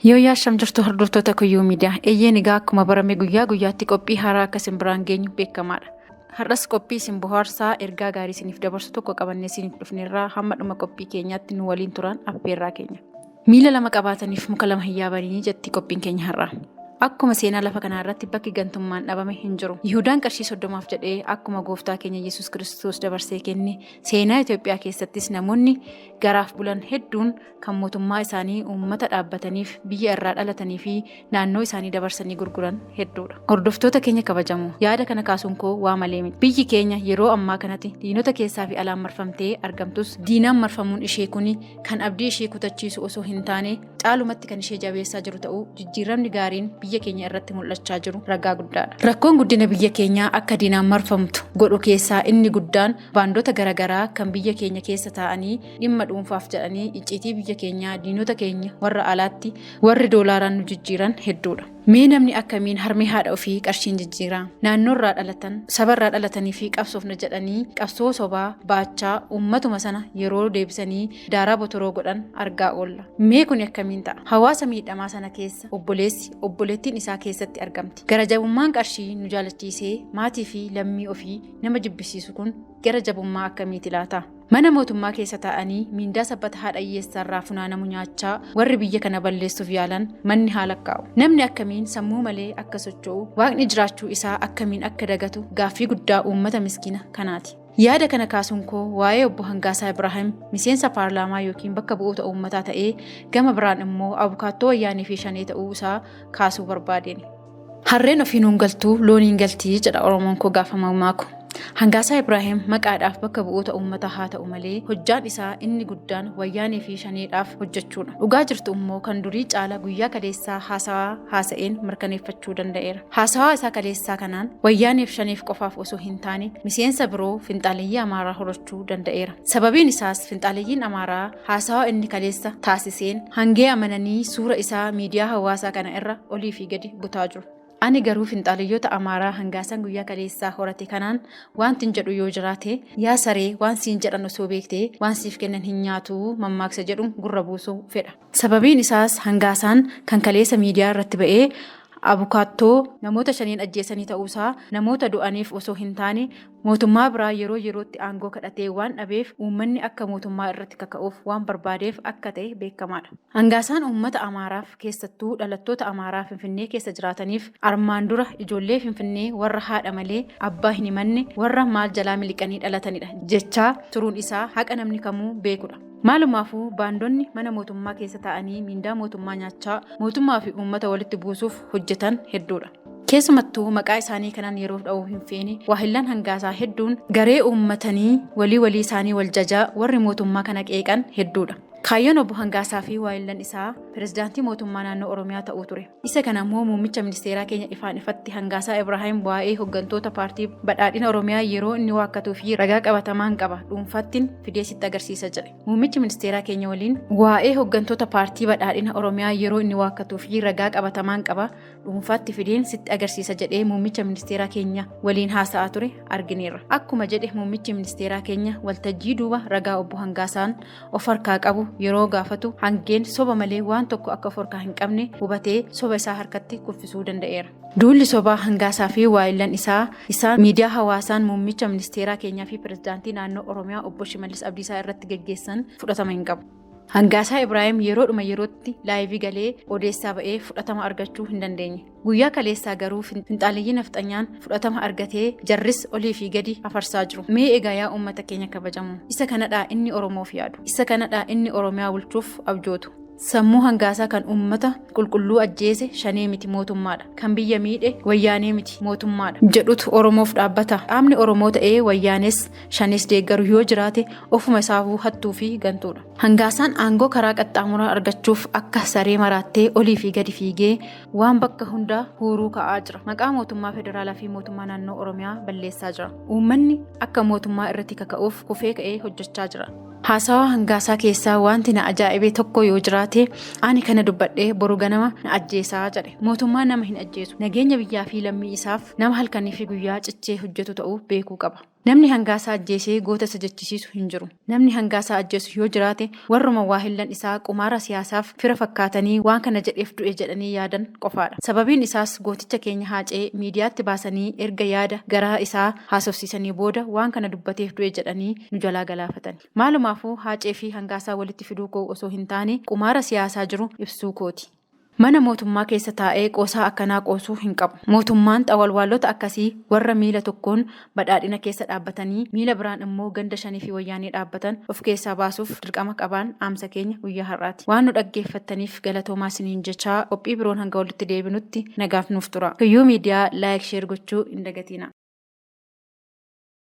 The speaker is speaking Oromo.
Yooyyaa asham jirtu hordoftoota Kuyyuu Miidiyaa. Eeyyeen egaa akkuma barame guyyaa guyyaatti qophii haaraa akka isin biraan geenyu beekamaadha. Har'as qophii isin bohaarsaa ergaa gaarii isiniif dabarsu tokko qabannee isiniif dhufneerraa hamma dhuma qophii keenyaatti nu waliin turan affeerraa keenya. Miila lama qabaataniif muka lama hin yaabanii jetti qophiin keenya har'aa. Akkuma seenaa lafa kanaa irratti bakki gantummaan dhabame hin jiru. Yihudaan qarshii 30f jedhee akkuma gooftaa keenya Yesuus Kiristoos dabarsee kenne seenaa Itoophiyaa keessattis namoonni garaaf bulan hedduun kan mootummaa isaanii uummata dhaabbataniif biyya irraa dhalatanii fi naannoo isaanii dabarsanii gurguran hedduudha. Hordoftoota keenya kabajamoo, yaada kana kaasuun koo waa malee miti. Biyyi keenya yeroo ammaa kanatti diinota keessaa fi alaan marfamtee argamtus, diinaan marfamuun ishee kuni kan abdii ishee kutachiisu osoo hin taane caalumatti kan ishee jabeessaa jiru ta'uu jijjiiramni gaariin biyya keenya irratti mul'achaa jiru ragaa guddaadha. Rakkoon guddina biyya keenyaa akka diinaan marfamtu godhu keessaa inni guddaan baandota garaagaraa kan biyya keenya keessa taa'anii dhimma dhuunfaaf jedhanii icciitii biyya keenyaa diinota keenya warra alaatti warri doolaaraan nu jijjiiran hedduudha. Mee namni akkamiin harmee haadha ofii qarshiin jijjiiraa? Naannoorraa dhalatan, sabarraa dhalatanii fi qabsoofna jedhanii qabsoo sobaa baachaa uummatuma sana yeroo deebisanii daaraa botoroo godhan argaa oolla. Mee kuni akkamiin ta'a? Hawaasa miidhamaa sana keessa obboleessi, obboleettiin isaa keessatti argamti. Gara jabummaan qarshii nu jaalachiisee maatii fi lammii ofii nama jibbisiisu kun gara jabummaa akkamiiti laata? Mana mootummaa keessa taa'anii miindaa sabbata haadha hiyyeessaarraa funaanamu nyaachaa warri biyya kana balleessuuf yaalan manni haa lakkaa'u. Namni akkamiin sammuu malee akka socho'u, waaqni jiraachuu isaa akkamiin akka dagatu gaaffii guddaa uummata miskiina kanaati. Yaada kana kaasuun koo waa'ee obbo Hangaasaa Ibraahim miseensa paarlaamaa yookiin bakka bu'oota uummataa ta'ee gama biraan immoo abukaattoo wayyaanee fi shanee ta'uu isaa kaasuu barbaadeen. Harreen ofiin hin galtuu looniin galtii jedha Oromoon koo gaafa mammaaku. Hangaasaa Ibraahim maqaadhaaf bakka bu'oota uummataa haa ta'u malee hojjaan isaa inni guddaan wayyaanee fi shaneedhaaf hojjechuudha. Dhugaa jirtu immoo kan durii caala guyyaa kaleessaa haasawaa haasa'een mirkaneeffachuu danda'eera. Haasawaa isaa kaleessaa kanaan wayyaaneef shaneef qofaaf osoo hin taane miseensa biroo finxaaleyyii Amaaraa horachuu danda'eera. Sababiin isaas finxaaleyyiin Amaaraa haasawaa inni kaleessa taasiseen hangee amananii suura isaa miidiyaa hawaasaa kana irra olii fi gadi butaa jiru. Ani garuu finxaaleyyoota Amaaraa Hangaasaan guyyaa kaleessaa horate kanaan wantin jedhu yoo jiraate, yaa saree waan siin jedhan osoo beektee waan siif kennan hin nyaatu mammaaksa jedhu gurra buusuu fedha. Sababiin isaas Hangaasaan kan kaleessa miidiyaa irratti ba'ee abukaattoo namoota shaniin ajjeesanii ta'uusaa namoota du'aniif osoo hin taane mootummaa biraa yeroo yerootti aangoo kadhatee waan dhabeef uummanni akka mootummaa irratti kaka'uuf waan barbaadeef akka ta'e beekamaadha. Hangaasaan uummata Amaaraaf keessattuu dhalattoota Amaaraa Finfinnee keessa jiraataniif armaan dura ijoollee Finfinnee warra haadha malee abbaa hin himanne warra maal jalaa miliqanii dhalatanidha jechaa turuun isaa haqa namni kamuu beekudha. Maalumaafuu baandonni mana mootummaa keessa taa'anii miindaa mootummaa nyaachaa mootummaa fi uummata walitti buusuuf hojjetan hedduudha. Keessumattuu maqaa isaanii kanan yeroof dha'uu hin feene waahillan Hangaasaa hedduun garee uummatanii walii walii isaanii wal jajaa warri mootummaa kana qeeqan hedduudha. Kaayyoon obbo Hangaasaa fi waahillan isaa pirezidaantii mootummaa naannoo Oromiyaa ta'uu ture. Isa kana immoo muummicha ministeeraa keenya ifaan ifatti Hangaasaa Ibraahim waa'ee hooggantoota paartii badhaadhina Oromiyaa yeroo inni waakkatuu fi ragaa qabatamaan qaba dhuunfaattiin fidee sitti agarsiisa jedhe. Muummichi ministeeraa keenya waliin waa'ee hooggantoota paartii badhaadhina Oromiyaa yeroo inni waakkatuu fi ragaa qabatamaan qaba dhuunfaatti fideen sitti agarsiisa jedhee muummicha ministeeraa keenya waliin haasa'aa ture argineerra. Akkuma jedhe muummichi ministeeraa keenya waltajjii duuba ragaa obbo Hangaasaan of harkaa qabu yeroo gaafatu hangeen soba malee waan tokko akka of harkaa hin qabne hubatee soba isaa harkatti kuffisuu danda'eera. Duulli sobaa Hangaasaa fi waayillan isaa isaan miidiyaa hawaasaan muummicha ministeeraa keenyaa fi pirezidaantii naannoo Oromiyaa obbo Shimallis Abdiisaa irratti geggeessan fudhatama hin qabu. Hangaasaa Ibraahim yeroodhuma yerootti laayivii galee odeessaa ba'ee fudhatama argachuu hin dandeenye. Guyyaa kaleessaa garuu finxaaleyyii nafxanyaan fudhatama argatee jarris olii fi gadi afarsaa jiru. Mee egaa yaa uummata keenya kabajamoo, isa kanadhaa inni Oromoof yaadu, isa kanadhaa inni Oromiyaa bulchuuf abjootu. Sammuu Hangaasaa kan uummata qulqulluu ajjeese shanee miti mootummaadha. Kan biyya miidhe wayyaanee miti mootummaadha. Jedhutu Oromoof dhaabbata. Qaamni Oromoo ta'ee wayyaanes shanees deeggaru yoo jiraate ofuma isaafuu hattuu fi gantuudha. Hangaasaan aangoo karaa qaxxaamuraa argachuuf akka saree maraattee olii fi gadi fiigee waan bakka hunda huuruu ka'aa jira. Maqaa mootummaa federaalaa fi mootummaa naannoo Oromiyaa balleessaa jira. Uummanni akka mootummaa irratti kaka'uuf kufee ka'ee hojjechaa jira. Haasawaa Hangaasaa keessaa wanti na ajaa'ibe tokko yoo jiraate ani kana dubbadhee boru ganama na ajjeesaa jedhe. Mootummaan nama hin ajjeesu. Nageenya biyyaa fi lammii isaaf nama halkanii fi guyyaa cichee hojjetu ta'uu beekuu qaba. Namni Hangaasaa ajjeesee goota isa jechisiisu hin jiru. Namni Hangaasaa ajjeesu yoo jiraate warruma waahillan isaa qumaara siyaasaaf fira fakkaatanii waan kana jedheef du'e jedhanii yaadan qofaadha. Sababiin isaas gooticha keenya Haacee miidiyaatti baasanii erga yaada garaa isaa haasofsiisanii booda waan kana dubbateef du'e jedhanii nu jalaa galaafatani. Maalumaafuu Haacee fi Hangaasaa walitti fiduu koo osoo hin taane qumaara siyaasaa jiru ibsuu kooti. Mana mootummaa keessa taa'ee qoosaa akkanaa qoosuu hin qabu. Mootummaan xawalwaallota akkasii warra miila tokkoon badhaadhina keessa dhaabbatanii miila biraan immoo ganda shanii fi wayyaanee dhaabbatan of keessaa baasuuf dirqama qabaan dhaamsa keenya guyyaa har'aati. Waan nu dhaggeeffattaniif galatoomaa isiniin jechaa qophii biroon hanga walitti deebinutti nagaaf nuuf tura. Kiyyuu Miidiyaa like share gochuu hin dagatinaa.